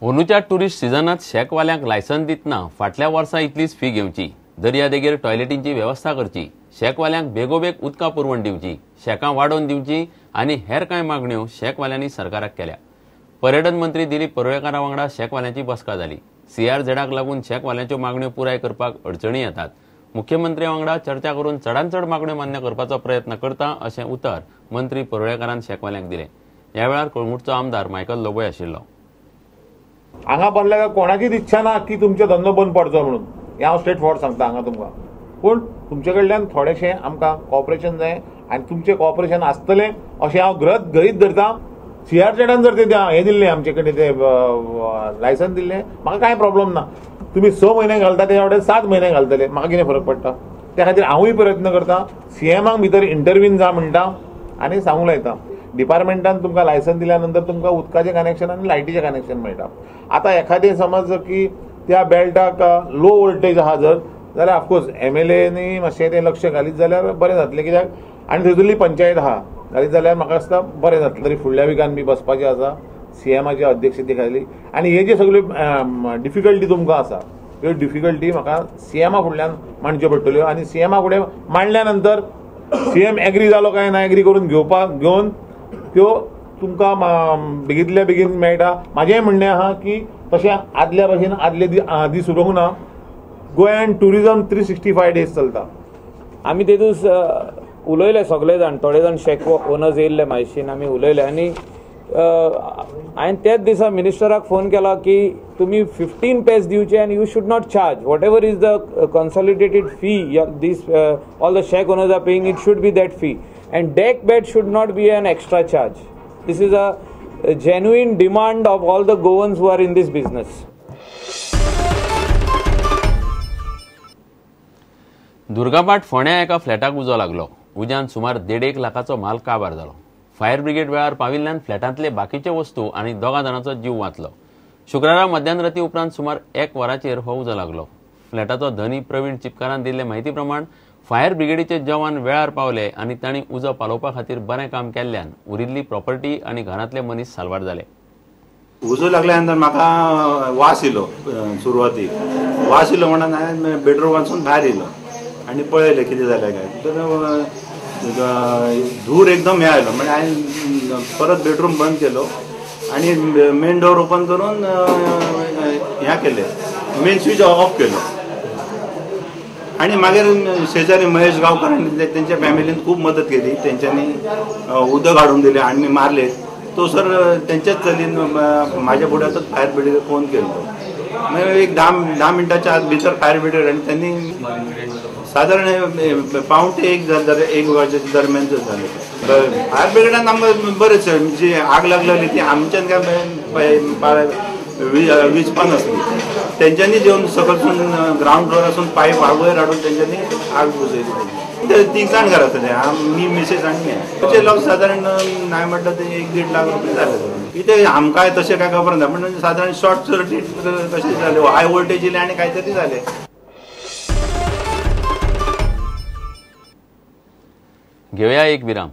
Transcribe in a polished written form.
अंदूच्या tourist सिजनात शॅकवाल्यांक license दितना फाटल्या वर्सा इतलीच फी घेवची, दर्यादेगेर टॉयलेटींची वेवस्था करची, शॅकवाल्यांक बेगोबेग उदका पुरवण दिवची, शॅकां वाडोवन दिवची आनी हेर कांय मागण्यो शॅकवाल्यांनी सरकाराक केल्या। पर्यटन मंत्री दिलीप परुळेकारा वांगडा शॅकवाल्यांची बसका जाली। सीआरझेडाक लागून शॅकवाल्यांच्यो मागण्यो पुराय करपाक अडचणी येतात। मुख्यमंत्री वांगडा चर्चा करून चडांत चड मागण्यो मान्य करपाचो प्रयत्न करता अशें उतर मंत्री परुळेकारान शॅकवाल्यांक दिलें। ह्या वेळार कळंगूटचो आमदार मायकल लोबोय आशिल्लो। हांगा बसल्यार कोणाचीच इच्छा ना की तुमचो धंदो बंद पडचो म्हणून, हें हांव स्ट्रेट फॉरवर्ड सांगता हांगा तुमकां। पूण तुमचे कडल्यान थोडेशें आमकां कॉपरेशन जाय आनी तुमचें कॉपरेशन आसतलें अशें हांव गृहीत धरता। सीआरझेडान जर ते हें दिल्लें आमचे कडेन ते लायसन दिल्लें, म्हाका कांय प्रॉब्लम ना। तुमी 6 म्हयने घालता तेज्या वाटेन 7 म्हयने घालतले, म्हाका कितें फरक पडटा। त्या खातीर हांवूय प्रयत्न करता, सीएमाक भितर इंटरवीन जा म्हणटा आनी सांगूंक लायता। डिपार्टमेंटान तुमकां लायसन दिल्या नंतर तुमकां उदकाचें कनेक्शन आनी लायटीचें कनेक्शन मेळटा। आतां एखादें समज की त्या बेल्टाक लो वोल्टेज आहा जर जाल्यार ऑफकोर्स एमएलएनी मातशें तें लक्ष घालीत जाल्यार बरें जातलें, कित्याक आनी थंयसरली पंचायत आहा घालीत जाल्यार म्हाका दिसता बरें जातलें। तरी फुडल्या विकान बी बसपाचें आसा सीएमाच्या अध्यक्षते खाली आनी हे जे सगळ्यो डिफिकल्टी तुमकां आसा त्यो डिफिकल्टी म्हाका सीएमा फुडल्यान मांडच्यो पडटल्यो आनी सीएमा फुडें मांडल्या नंतर सीएम एग्री जालो काय ना एग्री करून घेवपाक घेवन त्यो तुमकां बेगींतल्या बेगीन मेळटा। म्हाजें म्हणणें आहा की तशें आदल्या भाशेन आदले दीस उरूंक ना। गोंयान टुरिजम 365 डेज चलता। आमी तेदूस उलयले सगळे जाण, थोडे जाण शॅक ओनर्स येयल्ले म्हायशीन, आमी उलयले आनी हांवें त्याच दिसा मिनिस्टराक फोन केला की तुमी 15 पेज दिवचे आनी you should not charge whatever is the consolidated fee this all the shack owners are paying, it should be that fee and deck bed should not be an extra charge. This is a genuine demand of all the Goans who are in this business. Durgabhat फोंड्या एका फ्लॅटाक उजो लागलो। उज्यान सुमार 1.5 लाखाचो माल काबार जालो। Fire brigade वेळार पाविल्ल्यान फ्लॅटांतले बाकीचे वस्तू आनी 2 जाणांचो जीव वाचलो। शुक्रारा मध्यानराती उपरांत सुमार 1 वराचेर हो उजो लागलो। फ्लॅटाचो धनी प्रवीण चिपकारान दिल्ले म्हायती प्रमाण फायर ब्रिगेडीचे जवान वेळार पावले आनी तांणी उजो पालोवपा खातीर बरें काम केल्ल्यान उरिल्ली प्रॉपर्टी आनी घरांतले मनीस साल्वार जाले। उजो लागल्या नंतर म्हाका वास येयलो, सुरवातीक वास येयलो म्हणून हांवें बेडरुमांतसून भायर येयलो आनी पळयलें कितें जालें काय, तर धूर एकदम हे आयलो। म्हणजे हांवें परत बेडरूम बंद केलो आनी मेन डोर ओपन करून हें केलें, मेन स्विच ऑफ केलो आनी मागीर शेजारी महेश गांवकर आनी तेंच्या फॅमिलीन खूब मदत केली, तेंच्यांनी उदक हाडून दिलें आनी मारले तो सर तेंच्याच चलीन म्हाज्या फुड्यातच फायर ब्रिगेड फोन केलो। मागीर एक 10 मिनटाच्या आत भितर फायर ब्रिगेड आनी त्यांनी साधारण 12:45 1 वराच्या दरम्यान जालें। फायर ब्रिगेडान आमकां बरें जी आग लागलेली ती आमच्यान काय विजपा नासली, तेंच्यांनी जेवन सकलसून ग्रावंड फ्लोरासून पायप वयर हाडून तेंच्यांनी आग बुजयली। ते 3 जाण घरांतले, मी मिसेस आनी हें लोक सादारण नाय म्हटलं ते 1-1.5 लाख रुपये जाले। कितें आमकां तशें काय खबर ना, पण सादारण शॉर्ट सर्कीट कशें जालें, हाय वोल्टेज येयलें आनी काय तरी जालें। घेवया एक विराम।